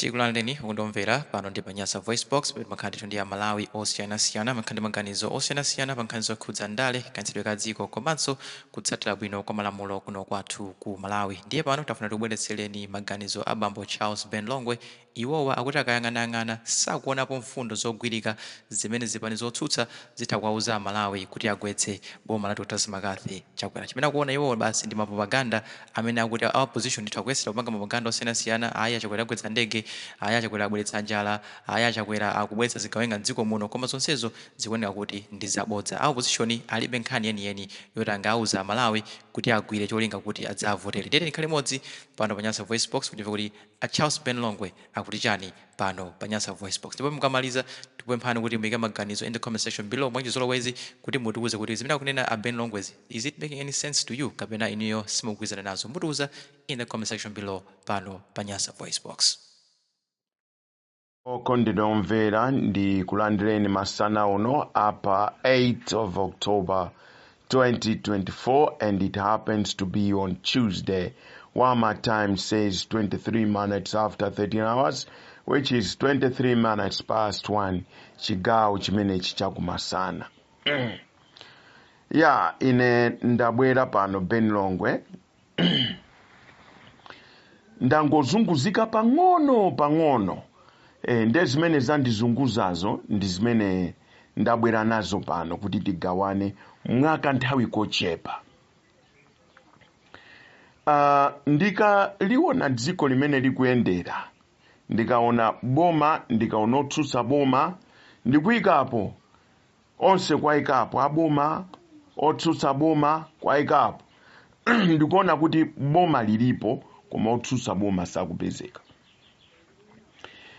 Tikulandireni okonda pano ndi pa Nyasa Voice Box, pamene timakhala ndithu ndi Amalawi osiyanasiyana amakhala ndi maganizo osiyanasiyana pa nkhani zokhudza ndale, kayendetsedwe ka dziko komanso kutsatira bwino kwa malamulo kuno kwathu ku Malawi. Ndiye pano tafuna tikubweretsereni maganizo a bambo Charles Ben Longwe. Iwowa akuti akayang'anayang'ana sakuonapo mfundo zogwirika zimene zipani zotsutsa zitha kuwauza Amalawi kuti agwetse boma la Dr McCarthy Chakwera. Chimene akuona iwowa basi ndi mapropaganda amene akuti a opposition ndithu akuyesera kupanga mapropaganda osiyanasiyana: ayi, Achakwera agwetsa ndege, ayi, Achakwera abweretsa njala, ayi, Achakwera akubweretsa zigawenga mdziko muno. Koma zonsezo zikuoneka kuti ndi zabodza. A opposition alibe nkhani yeniyeni yoti angauza Amalawi kuti agwire cholinga kuti adzavotere. Ndiye tikhale limodzi pano pa Nyasa Voice Box kuti kuti a Charles Ben Longwe akuti chani pano pa Nyasa Voice Box. Ndipo mukamaliza, tikupemphani kuti muyike maganizo in the comment section below mwachizolowezi kuti mutiuze kuti zimene akunena a Ben Longwezi, is it making any sense to you, kapena inuyo simukugwirizana nazo? Mutiuza in the comment section below pano pa Nyasa Voice Box. Okondedwa omvera, ndi kulandireni masana uno apa 8 of October 2024, and it happens to be on Tuesday, while my time says 23 minutes after 13 hours, which is 23 minutes past 1, chigawo chimenechi chakumasana. Ya, ine ndabwera pano Ben Longwe, ndangozunguzika pang'ono pang'ono. Nde zimene zandizunguzazo ndi zimene ndabwera nazo pano kuti tigawane mwakanthawi kochepa. Ndikaliona dziko limene likuyendera, ndikaona boma, ndikaona otsutsa boma, ndikuyikapo onse, kwayikapo aboma, otsutsa boma, kwayikapo, ndikuona kuti boma lilipo koma otsutsa boma sakupezeka.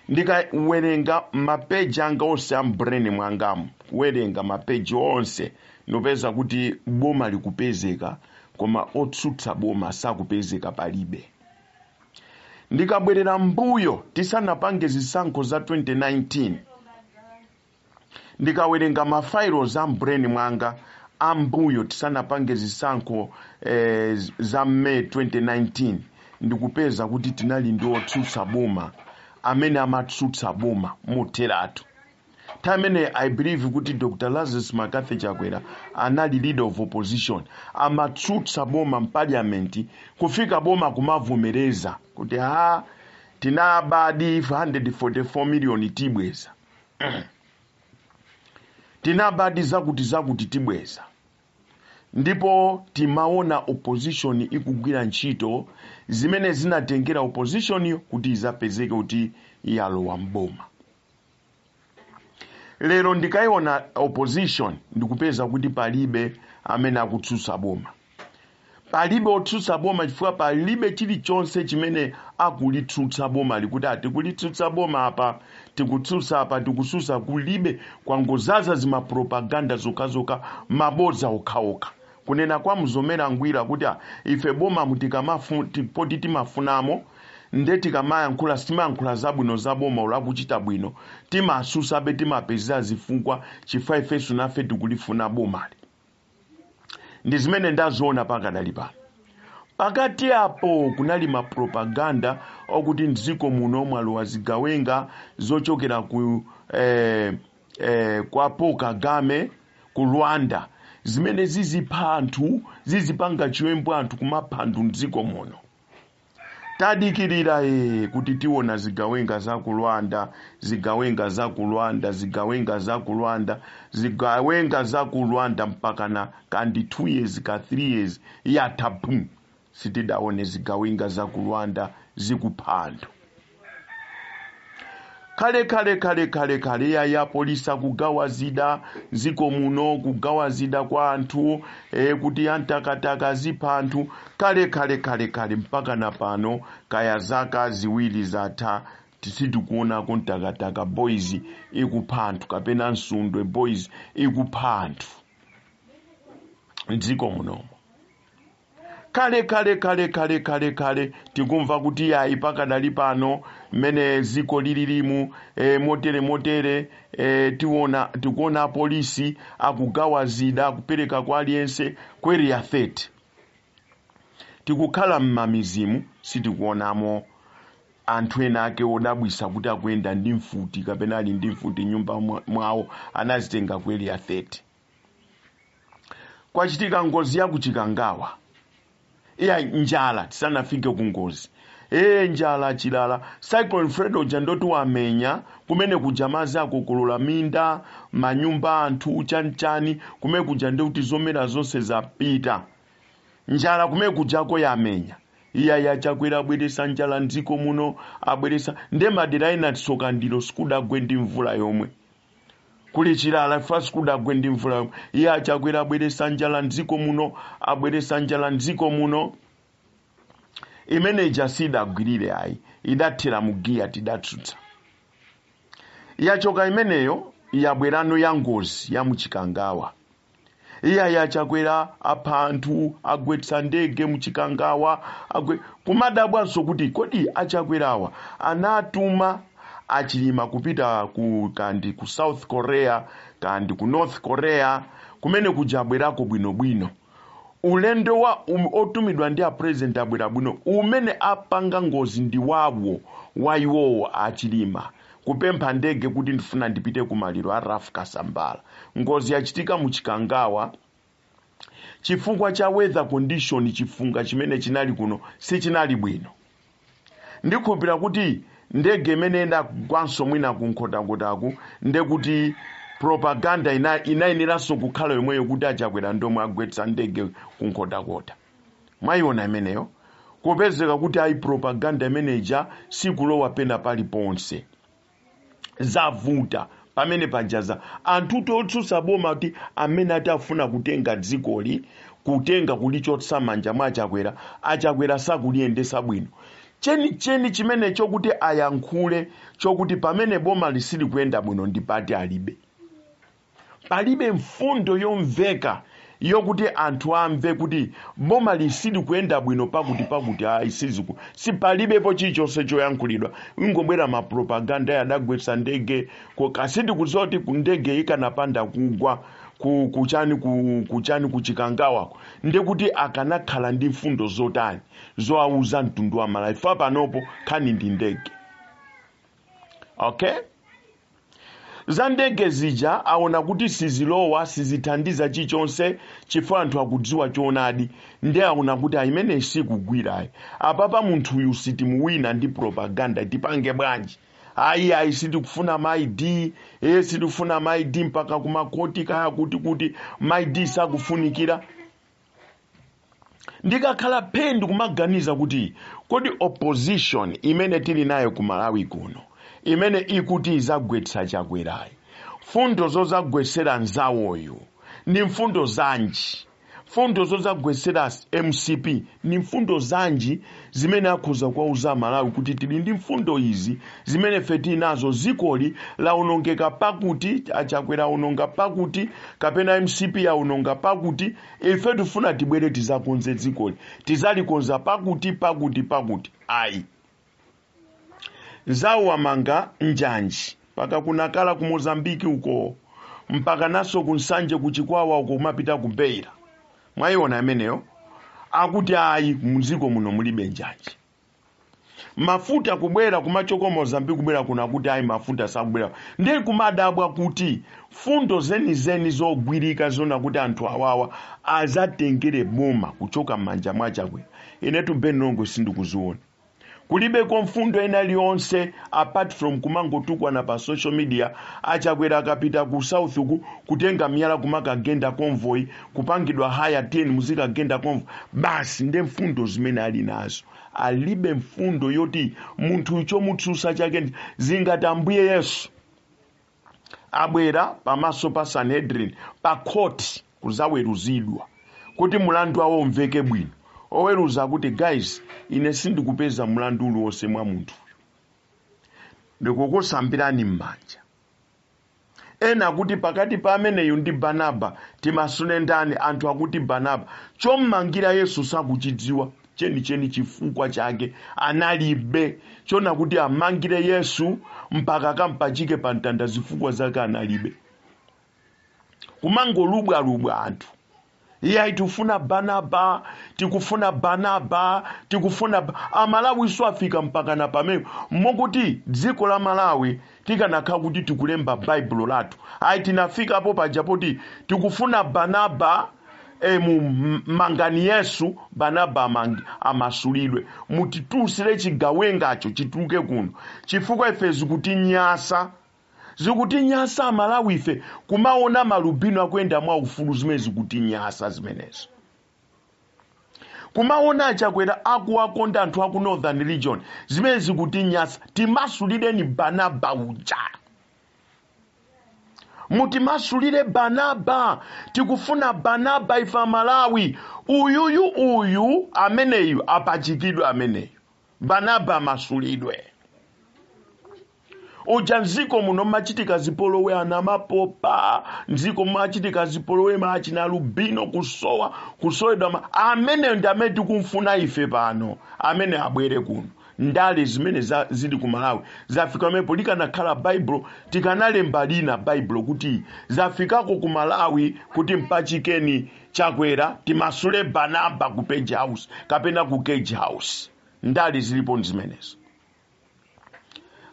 Ndikawerenga mapeji anga onse a m'brain mwangamu, kuwerenga mapeji onse, ndipeza kuti boma likupezeka koma otsutsa boma sakupezeka, palibe. Ndikabwerera mbuyo tisanapange zisankho za 2019, ndikawerenga mafailo za m'brain mwanga ambuyo tisanapange zisankho za May 2019, ndikupeza kuti tinali ndi otsutsa boma amene amatsutsa boma motheratu. Nthawi imene I believe kuti Dr Lazarus McCarthy Chakwera anali leader of opposition, amatsutsa boma mparliament kufika boma kumavomereza kuti ha, tinabadi 144 million, tibweza, tinabadi zakuti zakuti, tibweza. Ndipo timaona opposition ikugwira ntchito zimene zinatengera opposition kuti izapezeke kuti yalowa mboma. Lero ndikayiona opposition, ndikupeza kuti palibe amene akutsutsa boma, palibe otsutsa boma, chifukwa palibe chilichonse chimene akulitsutsa boma likuti ati kulitsutsa boma apa, tikutsutsa apa, tikutsutsa. Kulibe, kwangozaza zimapropaganda zokhazokha, mabodza okhaokha. Kunena kwa Mzomera Ngwira kuti "Ah, ife boma poti timafunamo, nde tikamayankhula sitimayankhula zabwino za boma ulakuchita bwino, timasusabe, timapezera zifukwa chifukwa ifenso nafe tikulifuna bomali." Ndi zimene ndaziona pakadali pano. Pakati apo kunali mapropaganda okuti mdziko muno mwalowa zigawenga zochokera ku kwa Paul Kagame ku Rwanda, zimene zizipha anthu, zizipanga chiwembu anthu, kumapha anthu mdziko muno. Tadikirira kuti tiona zigawenga za ku Rwanda, zigawenga za ku Rwanda, zigawenga za ku Rwanda, zigawenga za ku Rwanda, mpaka na kandi 2 years ka 3 years yatha, pum, sitidaone zigawenga za ku Rwanda zikupha anthu. Kale kale kale kale kale ya polisi akugawa zida ziko muno, kugawa zida kwa anthu kuti antakataka azipha anthu. Kale kale kale kale, mpaka na pano, kaya zaka 2 zatha, sitikuonako Mtakataka Boys ikupha anthu kapena Msundwe Boys ikupha anthu mdziko munomo. Kale kale kale kale kale kale tikumva kuti yayi, pakadali pano mmene ziko lililimu, motere motere, tiona, tikuona apolisi akugawa zida, akupereka kwa aliyense ku Area 30. Tikukhala mmamizimu, sitikuonamo Anthu ena ake odabwisa kuti akuyenda ndi mfuti kapena ali ndi mfuti nyumba mwawo, anazitenga ku Area 30. Kwachitika ngozi ya kuchikangawa, iya njala tisanafike ku ngozi, njala, chilala, Cyclone Freddy uja ndoti wamenya kumene kuja, madzi akokolola minda, manyumba, anthu, chanichani kumene kuja, ndikuti zomera zonse zapita. Njala kumene kujako yamenya. Iya yachakwera abweresa njala mdziko muno, abweresa nde madera ena tsoka ndilo sikudagwe ndi mvula yomwe kuli chilala fa, sikudagwe ndi mvula yomwe. Iye achakwera abweresa njala mdziko muno, abweresa njala mdziko muno. Imene ija sidagwirire ayi, idathera mugiya, tidatsutsa. Yachoka imeneyo, yabwerano ya ngozi ya muchikangawa. Iya yachakwera apha anthu, agwetsa ndege muchikangawa, agwe. Kumadabwanso kuti kodi achakwerawa anatuma achilima kupita ku kandi ku South Korea kandi ku North Korea, kumene kuja abwerako bwinobwino? Ulendo wa otumidwa ndi apresident abwera bwino, umene apanga ngozi ndi wawo wa iwowo achilima kupempha ndege kuti ndifuna ndipite kumaliro a Ralph Kasambara. Ngozi yachitika muchikangawa chifukwa cha weather condition, chifunga chimene chinali kuno sichinali bwino. Ndikhulupira kuti ndege imene inagwanso mwina kunkhotakotaku, ndekuti propaganda inayeneranso kukhala yomweyo kuti achakwera ndomwe agwetsa ndege kunkhotakota. Mwayiona imeneyo? Kupezeka kuti ayi, propaganda imeneja sikulowa pena paliponse. Zavuta pamene pajaza anthu totsutsa boma kuti amene ati afuna kutenga dzikoli, kutenga kulichotsa manja mwa achakwera, achakwera sakuliyendesa bwino. Chenicheni chimene chokuti ayankhule chokuti pamene boma lisili kuyenda bwino ndi pati, alibe. Palibe mfundo yomveka yokuti anthu amve kuti boma lisili kuyenda bwino pakuti pakuti, ayi, siziku sipalibepo chilichonse choyankhulidwa. Ingobwera mapropaganda, adagwetsa ndege. Kasiti kudziwa kuti ku ndege ikanapanda kugwa kuchani kuchani kuchikangawako, ndekuti akanakhala ndi mfundo zotani zowauza mtundu wa Malawi? Fa panopo nkhani ndi ndege. Okay, za ndege zija aona kuti sizilowa, sizithandiza chilichonse chifukwa anthu akudziwa choonadi. Ndi aona kuti ayimene sikugwirayi apapa, munthuyu sitimuwina ndi propaganda, tipange bwanji? Ayi, ayi, sitikufuna ma ID, sitikufuna ma ID mpaka kumakoti kaya kuti kuti ma ID sakufunikira. Ndikakhala phe ndikumaganiza kuti kodi opposition imene tili nayo ku Malawi kuno, imene ikuti izagwetsa chakwerayi, fundo zozagwetsera nzawoyo ndi mfundo zanji? Mfundo zozagwetsera MCP ndi mfundo zanji zimene akhoza kuwauza Malawi kuti tili ndi mfundo izi zimene fe tili nazo, zikoli laonongeka pakuti achakwera aononga pakuti kapena MCP yaononga pakuti, ife tifuna tibwere tizakonze dzikoli, tizalikonza pakuti pakuti pakuti? Ayi, nzawo wamanga njanji mpaka kunakala ku Mozambiki uko, mpaka naso ku Nsanje, kuchikwawa uko, kumapita ku Beira. Mwayiona imeneyo? Akuti ayi, mdziko muno mulibe njanji. Mafuta kubwera kumachoko Mozambiki kubwera kuno, akuti ayi, mafuta sakubwera. Ndiye kumadabwa kuti fundo zenizeni zogwirika zona kuti anthu awawa azatengere boma kuchoka m'manja mwa Chakwera, inetu Ben Longwe sindikuziona. Kulibeko mfundo ena iliyonse apart from kumangotukwana pa social media. Achakwera akapita ku south uku, kutenga miyala kumakagenda convoy, kupangidwa haya 10 muzikagenda convoy basi, nde mfundo zimene ali nazo. Alibe mfundo yoti munthu chomutsutsa chake zingati Ambuye Yesu abwera pamaso pa Sanhedrin, pa court, kuzaweruzidwa kuti mulandu wawo umveke bwino, oweruza kuti, "Guys, ine sindikupeza mlandu uliwonse mwa munthuyu, ndikukusambirani m'manja." Ena akuti pakati pa ameneyu ndi Barnaba timasule ndani? Anthu akuti Barnaba. Chommangira Yesu sakuchidziwa chenicheni, chifukwa chake analibe chona kuti amangire Yesu mpaka kampachike pa mtanda. Zifukwa zake analibe, kumangolubwalubwa anthu. Iye tikufuna Barnaba, tikufuna Barnaba, tikufuna Amalawi so afika mpaka na pamene mokuti dziko la Malawi tikanakhala kuti tikulemba Baibulo lathu, ayi, tinafikapo paja poti tikufuna Barnaba. Mu mangani Yesu, Barnaba amasulidwe, mutitulusire chigawengacho chituluke kuno, chifukwa ife zikutinyasa, zikutinyasa Amalawi ife kumaona malubino akuyenda mwa ufulu. Zimene zikutinyasa zimenezo, kumaona Achakwera akuwakonda anthu aku Northern Region, zimene zikutinyasa. Timasulireni Barnaba uja, mutimasulire Barnaba. Tikufuna Barnaba ife Amalawi. Uyuyu, uyu ameneyu apachikidwe, ameneyu Barnaba amasulidwe uja. Mdziko muno machitika zipolowe, ana mapopa, mdziko machitika zipolowe, machina lubino kusowa, kusowedwa ameneyo ndi amene tikumfuna ife pano, amene abwere kuno. Ndale zimene zili ku Malawi zafika pamenepo. Likanakhala Baibulo, tikanalemba lina Baibulo kuti zafikako ku Malawi kuti mpachikeni Chakwera, timasule Barnaba ku Page House kapena ku Cage House. Ndale zilipo ndi zimenezo.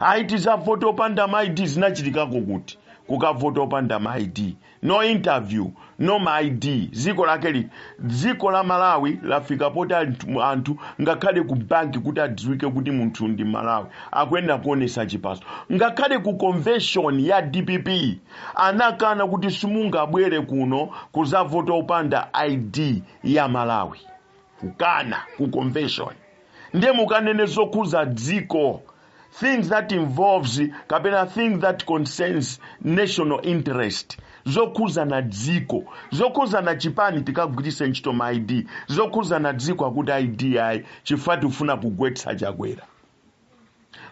Ayi, tizavota opanda ma ID. Zinachitikako kuti kukavota opanda ma ID? No interview, no ma ID. Dziko lake liti? Dziko la Malawi lafika poti anthu ngakhale ku banki, kuti adziwike kuti munthu ndi Malawi, akuyenera kuonesa chipaso. Ngakhale ku convention ya DPP anakana kuti simungabwere kuno kuzavota opanda ID ya Malawi, kukana ku convention. Ndiye mukanene zokhuza dziko, things that involves kapena things that concerns national interest, zokhuza na dziko. Zokhuza na chipani tikagwiritse ntchito ma ID, zokhuza na dziko akuti ID ayi, chifukwa tifuna kugwetsa Chakwera.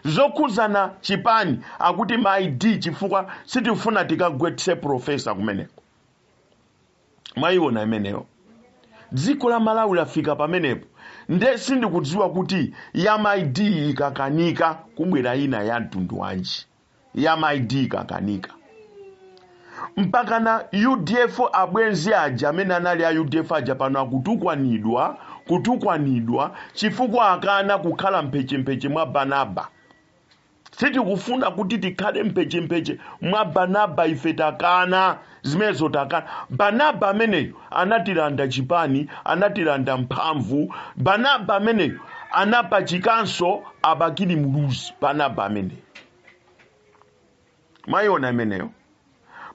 Zokhuza na chipani akuti ma ID, chifukwa sitifuna tikagwetse professor kumeneko. Mwayiona imeneyo? Dziko la Malawi lafika pamenepo. Nde sindikudziwa kuti ya ma ID ikakanika, kubwera ina ya mtundu wanji? Ya ma ID ikakanika, mpaka na UDF, abwenzi aja amene anali a UDF aja pano akutukwanidwa, kutukwanidwa chifukwa akana kukhala mphechempheche mwa Barnaba. Sitikufuna kuti tikhale mphechempheche mwa Barnaba ife, takana zimenezo, takana. Barnaba ameneyo anatilanda chipani, anatilanda mphamvu. Barnaba ameneyo anapachikanso Abakili Muluzi. Barnaba ameneyo, mwayiona imeneyo?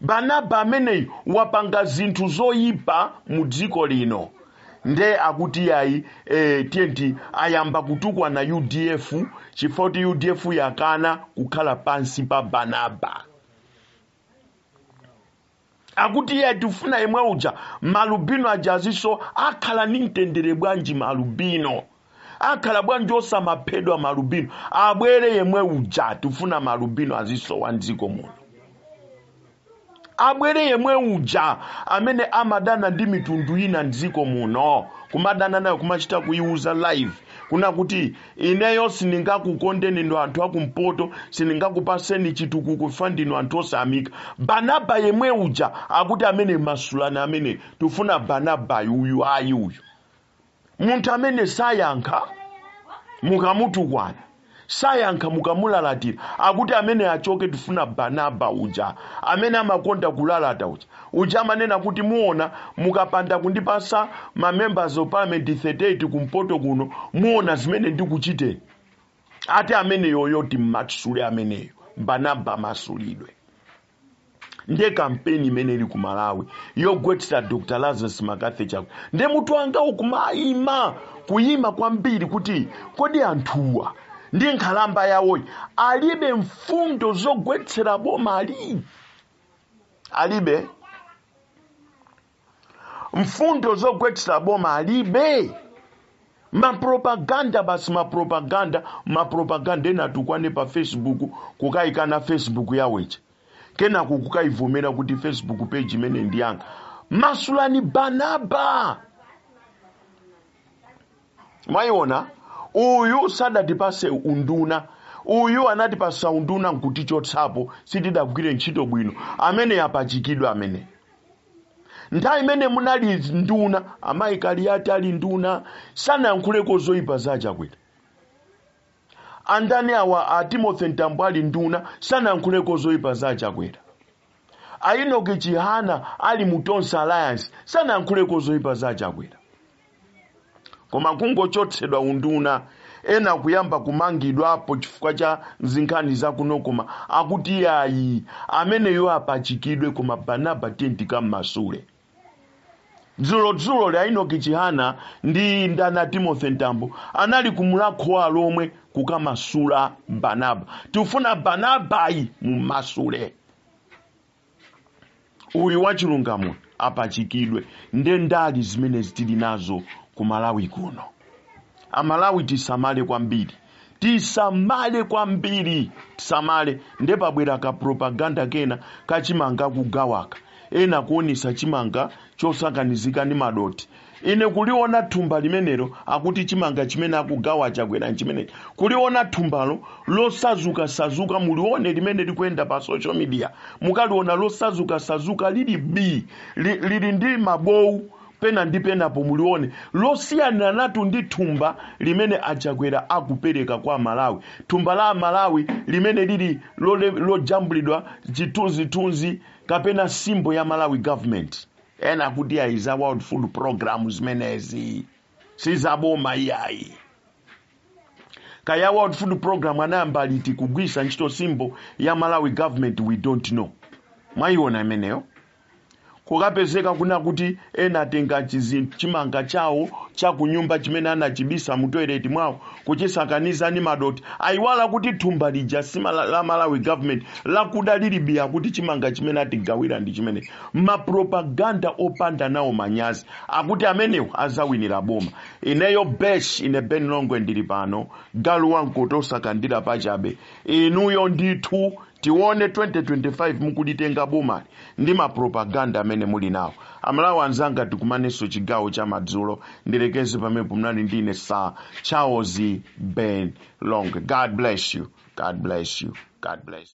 Barnaba ameneyo wapanga zinthu zoyipa mu dziko lino. Nde akuti yayi, tiyenti ayamba kutukwana UDF chifukwa kuti UDF yakana kukhala pansi pa Barnaba. Akuti iye tifuna yemwe uja, malubino aja aziso akhala ndi mtendere bwanji? Malubino akhala bwanji osamaphedwa? Malubino abwere yemwe uja. Tifuna malubino azisowa mdziko muno. Abwere yemwe uja amene amadana ndi mitundu ina mdziko muno, kumadana nayo, kumachita kuiuza live kuna kuti ineyo sindingakukondeni ndo anthu akumpoto, sindingakupaseni chitukuko fa ndinu anthu osamika. Barnaba yemwe uja akuti amene masulani, amene tifuna Barnaba uyu ayi, uyu munthu amene sayankha mukamutukwana, sayankha mukamulalatira, akuti amene achoke, tifuna Barnaba uja amene amakonda kulalata uja, uja amanena kuti muona mukapanda kundipasa ma members of parliament 38 kumpoto kuno, muona zimene ndikuchiteni. Ati amene yoyo timmasule ameneyo, Barnaba masulidwe. Ndiye kampeni imene ili ku Malawi yogwetsera Dr Lazarus McCarthy Chakwera. Ndiye mutu wanga ukumayima kuyima kwambiri kuti kodi anthuwa ndi nkhalamba yawoyi alibe mfundo zogwetsera boma? Ali alibe mfundo zogwetsera boma? Alibe mapropaganda basi, mapropaganda, mapropaganda. Ena atukwane pa Facebook, kukayikana Facebook yawecha, kenako kukayivomera kuti Facebook page imene ndi yanga. Masulani Barnaba. Mwayiona, uyu sadatipase unduna, uyu anatipasa unduna nkutichotsapo, sitidagwire ntchito bwino. Amene apachikidwe amene. Nthawi imene munali nduna, amayi Kaliati ali nduna, sanayankhuleko zoyipa za Chakwera. Andani awa, a Timothy Mtambo ali nduna, sanayankhuleko zoyipa za Chakwera. A Enoch Chihana ali mu Tonse Alliance, sanayankhuleko zoyipa za Chakwera. Koma kungochotsedwa unduna, ena kuyamba kumangidwapo chifukwa cha zinkhani zakunokoma, akuti yayi, ameneyo apachikidwe, koma Barnaba tikammasule. Dzulodzulo la Enoch Chihana ndi ndana Timothy Mtambo anali kumulakhowa lomwe kukamasula Barnaba. Tifuna Barnabayi mumasule uyu wachilungamo, apachikidwe. Nde ndali zimene tili nazo ku Malawi kuno. Amalawi, tisamale kwambiri, tisamale kwambiri, tisamale. Nde pabwera ka propaganda kena kachimanga kugawaka, ena kuonesa chimanga chosakanizika ndi madoti. Ine kuliona thumba limenelo, akuti chimanga chimene akugawa Chakwera chimene, kuliona thumbalo losazukasazuka, mulione limene likuyenda pa social media, mukaliona losazukasazuka lili b lili ndi mabowu pena ndi penapo, mulione losiyana natu ndi thumba limene aChakwera akupereka kwa Malawi, thumba la Malawi limene lili lojambulidwa chithunzithunzi kapena symbol ya Malawi Government. Ena akuti ayi, za World Food Program zimenezi, sizaboma iyayi. Kaya World Food Program anayamba liti kugwisa ntchito symbol ya Malawi Government? We don't know. Mwayiona imeneyo? Kukapezeka kuna kuti ena atenga chimanga chawo chakunyumba chimene anachibisa mu toilet mwawo, kuchisakaniza ndi madoti. Ayiwala kuti thumba lija si la Malawi Government, lakuda lilibiya, kuti chimanga chimene atigawira ndi chimene. Mapropaganda opanda nawo manyazi, akuti amenewo azawinira boma. Ineyo besh, ine Ben Longwe, ndili pano, galu wankoto osakandira pachabe. Inuyo ndithu, tione 2025 mukulitenga bomali ndi mapropaganda amene muli nawo. Amalawi anzanga, tikumanenso chigawo cha madzulo. Ndilekeze pamenepo. Mnali ndine Sir Charles Ben Longwe. God bless you, God bless you, God bless.